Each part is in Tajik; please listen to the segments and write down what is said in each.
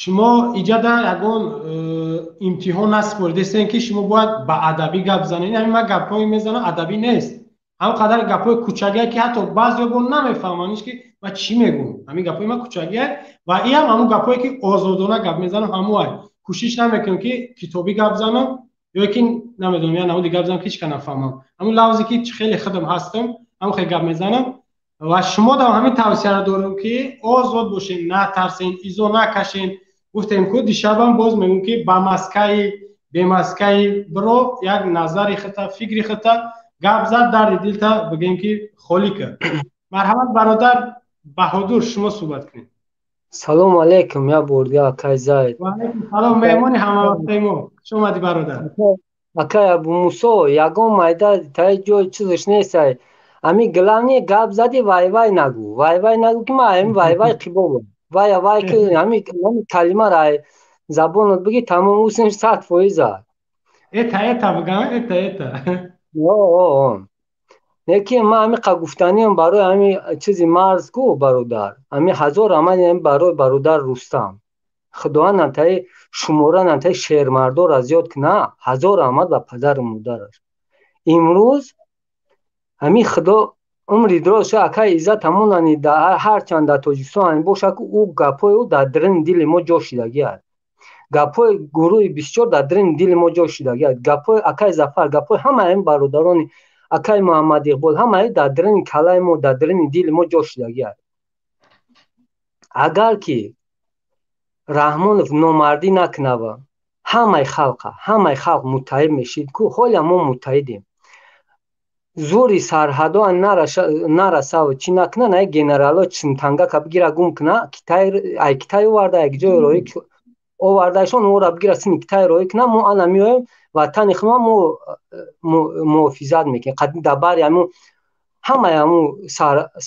Шумо иҷада ягон имтиҳон насупоридестем, ки шумо бояд ба адабӣ гап занед. Ҳамин ман гапҳое мезанам, адабӣ нест, ҳамон қадар гапҳои кӯчагие, ки ҳатто баъзеҳо бо намефаҳманд, ки ман чӣ мегӯм. Ҳамин гапҳои ман кӯчагие ва иам ҳамон гапҳое, ки озодона гап мезанам, ҳамоай. Кӯшиш намекунам, ки китобӣ гап занам ё ки намедонам, я намуди гап занам, ки ҳеч ка нафаҳмам. Ҳамон лавзе, ки хеле худам ҳастам, ҳамон хеле гап мезанам. Ва шумо дам ҳамин тавсияро дорам, ки озод бошен, натарсен, изо накашен. Гуфтем ку дишабам, боз мегӯм, ки ба маскаи бемаскаи биро, як назари хита, фикри хита гап зад, дарди дилта бигем, ки холӣ кард. Марҳамат, бародар Баҳодур, шумо суҳбат кунед. Салому алейкум, як бор дига, акай Зайд. Ваалайкум салом, меҳмони ҳамавақтаи мо, хуш омадӣ, бародар. Акай Абумусо, ягон майда таи ҷой чизаш нестай. Ами главный гап зади, вай вай нагӯ, вай вай нагӯ, ки ман ами вай вай қибобам. Вай вай ки ами калимара забонат биги, тамом, усин 100%. Это это бигам, это это. Лекин ман ами гуфтаниам барои ами чизи марз ку, бародар, ами ҳазор амали барои бародар Рустам. Худованд антаи шумора, антаи шермардора зиёд кина. Ҳазор раҳмат ба падару модараш. Имрӯз ами Худо умри дароз ша акай Иззат ҳамонани, ҳарчанд дар Тоҷикистон боша ку, ӯ гапҳои ӯ дар даруни дили мо ҷо шидагӣ аст. Гапҳои гурӯҳи бисёр дар даруни дили мо ҷо шидагӣ аст. Гапҳои акай Зафар, гапҳои ҳамаи ин бародарони акай Муҳаммад Иқбол, ҳамаи дар даруни калаи мо, дар даруни дили мо ҷо шидагӣ аст. Агар ки Раҳмонов номардӣ накунава, ҳамаи халқа, ҳамаи халқ муттаҳид мешид ку. Ҳоля мо муттаҳидем. Зури сарҳадо нарасав, чӣ накуна, на генерало чимтангака бигира, гум куна, ай Китай оварда, як ҷои роҳӣ овардаашон, ора бигира, сини Китай роҳӣ куна. Мо ана меоем, ватани хума мо муҳофизат мекунем. Дар бари ҳамун ҳамаи ҳамун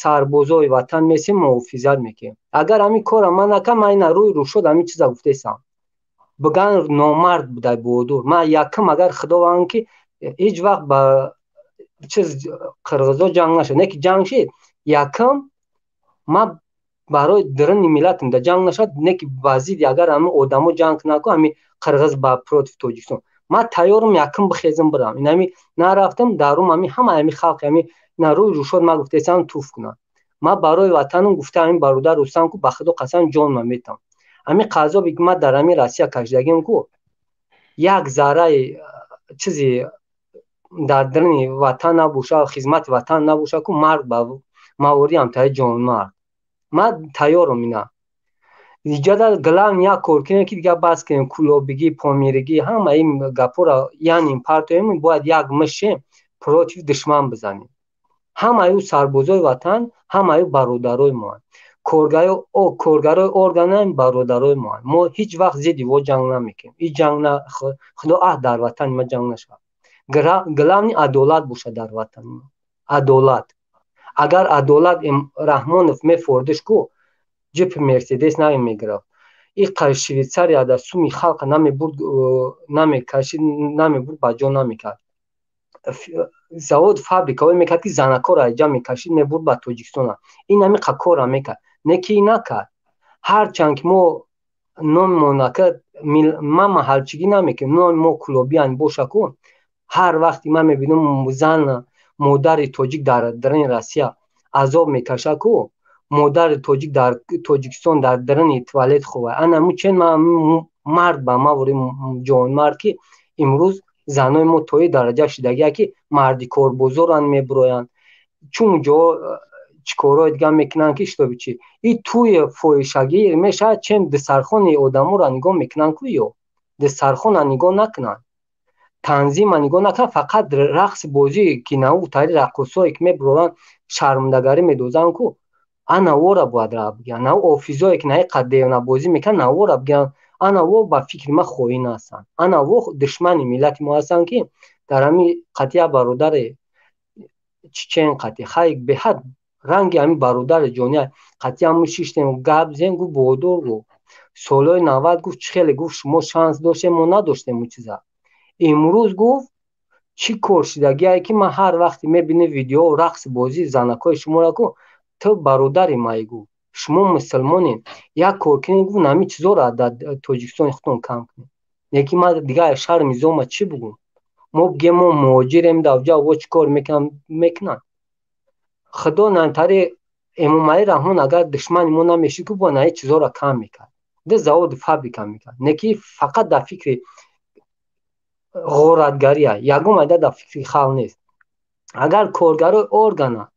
сарбозои ватан месем, муҳофизат мекунем. Агар ҳамин корра ман накам, ман ина рӯи рӯшод ҳамин чиза гуфтесам, биган номард будай Баҳодур. Ман якум, агар Худованд ки ҳеҷ вақт ба чиз қирғизо ҷанг нашад, не ки ҷанг шид, якум ман барои даруни миллатам да ҷанг нашад, не ки ба зидди агар ҳамин одамо ҷанг кунанд ку, ҳамин қирғиз ба против Тоҷикистон, ман тайёрам якум бихезам, бирам. Инами нарафтам, дарум ҳами ҳама ҳами халқи ҳами на рӯи рӯшод ман гуфтесам, туф кунам. Ман барои ватанам гуфта, ҳамин бародар Рустам ку, ба Худо қасам, ҷонма метам. Ҳамин қазобе ки ман дар ҳамин Россия кашидагим ку, як зарраи чизи дар даруни ватан набоша, хизмати ватан набоша ку, марг ба мавориам таи ҷонмарг. Ман тайёрам. Ина иҷода главный як кор кунем, ки дигар бас кунем кулобигӣ, помиригӣ, ҳама ин гапҳоро яъне партоем. Бояд як мышем, против душман бизанем. Ҳамаи ӯ сарбозои ватан, ҳамаи ӯ бародарои моанд, коргарои органам бародарои моанд. Мо ҳеҷ вақт зидди во ҷанг намекунем. Ҳеҷ ҷанг, Худо аҳд, дар ватани ма ҷанг нашавад. Главный адолат бошад дар ватани мо, адолат. Агар адолат Раҳмонов мефордиш ку, ҷипи Мерседес намегирифт, иқа Швейтсарияда суми халқа намебурд, намекашид, намебурд, ба ҷо намекард, завод, фабрикаҳое мекард, ки занакҳоро аҷа мекашид, мебурд ба Тоҷикистона. Ин ҳамиқа корра мекард, не ки накард. Ҳарчанд ки мо номимон ака, ман маҳалчигӣ намекунем, номи мо кулобиян боша ку, ҳар вақте ман мебинам зан, модари тоҷик дар даруни Россия азоб мекашад ку, модари тоҷик дар Тоҷикистон дар даруни туалет хова, анаму чен ман мард ба мавори ҷонмард, ки имрӯз занои мо то ин дараҷа шидагия, ки марди корбозоран мебуроянд, чун ҷо чӣ корҳои дигар мекунанд, ки шитоби чӣ и тӯи фоҳишагӣ мешавад. Чен дастархони одаморо нигоҳ мекунанд ку, ё дастархона нигоҳ накунанд, танзима нигоҳ накунанд, фақат рақси бозӣ, ки наву тари раққосое ки мебуроранд, шармдагарӣ медозанд ку, ана вора бояд ра бигиранд. Нав офизое ки наиқа девнабозӣ мекунанд, навора бигиранд. Ана во ба фикри ман хоин ҳастанд, ана во душмани миллати мо ҳастанд, ки дар ҳамин қатъия бародари чечен қатъи хай беҳад ранги ҳамин бародари ҷони қатъия мо шиштем, гап зем, гуфт: «Баҳодур, — гуфт, — солҳои 90, — гуфт, — чӣ хеле, — гуфт, — шумо шанс доштем, мо надоштем он чиза. Имрӯз, — гуфт, — чӣ кор шидагие, ки ман ҳар вақте мебинем видео рақси бозии занакҳои шуморо ку, ту бародари май, — гуфт. Шумо мусулмонед, як кор кунед, гуфт, ҳамин чизоро дар Тоҷикистони худтон кам кунед. Лекин ман дигар шарми зома чӣ бугум? Мо бигем, мо муҳоҷирем, дар ҷа во чӣ кор мекунанд? Худо нантари Эмомалӣ Раҳмон агар душмани мо намешид, ку бояд ҳамин чизоро кам мекард, ду заводу фабрика мекард. Не ки фақат дар фикри ғоратгария, ягон майда дар фикри халқ нест. Агар коргарои органа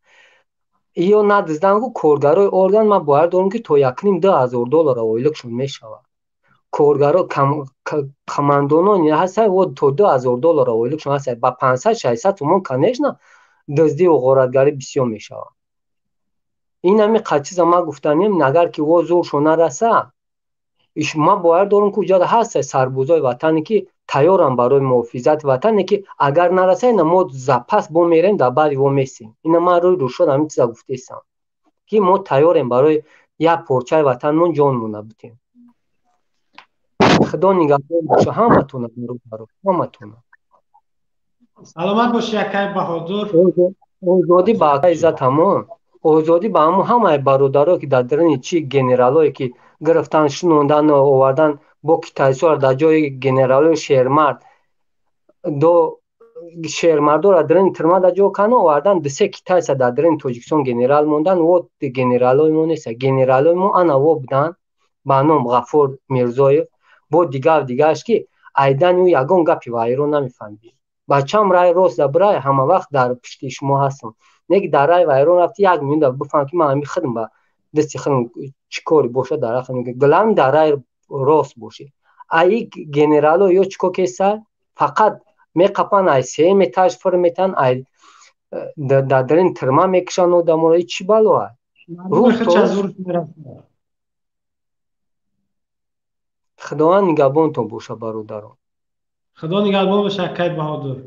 ё надиздан, ку коргарои орган, ман бовар дорам, ки то 1,5-2 ҳазор доллар ойликшон мешавад. Коргаро, командонони ҳастанд, во то 2000 доллар ойликшон ҳастанд. Ба 500-600 сомон, конечно, дуздиву ғоратгарӣ бисёр мешавад. Ин ҳами чиза ман гуфтанем. Агар ки во зӯршон нараса, ман бовар дорам, ки уҷода ҳаст сарбозои ватане, ки тайёрам барои муҳофизати ватан. Не ки агар нараса, ина мо запас бо мерем, дар баъди во месем. Ина ман рӯи рӯшод ҳамин чиза гуфтесам, ки мо тайёрем барои як порчаи ватанмон ҷонмона битем. Худо нигаҳбон боша ҳаматона, бародаро, ҳаматона. Саломат боши, акай Баҳодур. Озодӣ ба акай Иззатамон, озодӣ ба ҳамун ҳамаи бародаро, ки дар даруни чи генералое, ки гирифтан, шунондану овардан бо китайсоро дар ҷои генералои шермард до шермардоро даруни тюрьма дар ҷо кардан, овардан дусе китайса дар даруни Тоҷикистон генерал мондан. Во генералои мо неста. Генералои мо ана во буданд ба ном Ғафур Мирзоев бо дигар дигараш, ки айдани ӯ ягон гапи вайро намефаҳмидӣ. Бачам, рай рост да бирай, ҳама вақт дар пишти шумо ҳастам. Не ки дар рай вайрон рафти, як минута бифаҳм, ки ман ҳами худам ба дасти худам чӣ кори бошад дар ақл. Главное, дар рай рост бошӣ. Аи генерало ё чӣ кор кеса? Фақат меқапан, ай сеюм этаж фир метан, ай дар дарин тюрьма мекушанд одаморо. И чӣ бало ай? Рӯз. Худованд нигаҳбонтон боша, бародарон. Худо нигаҳбон боша, акай Баҳодур.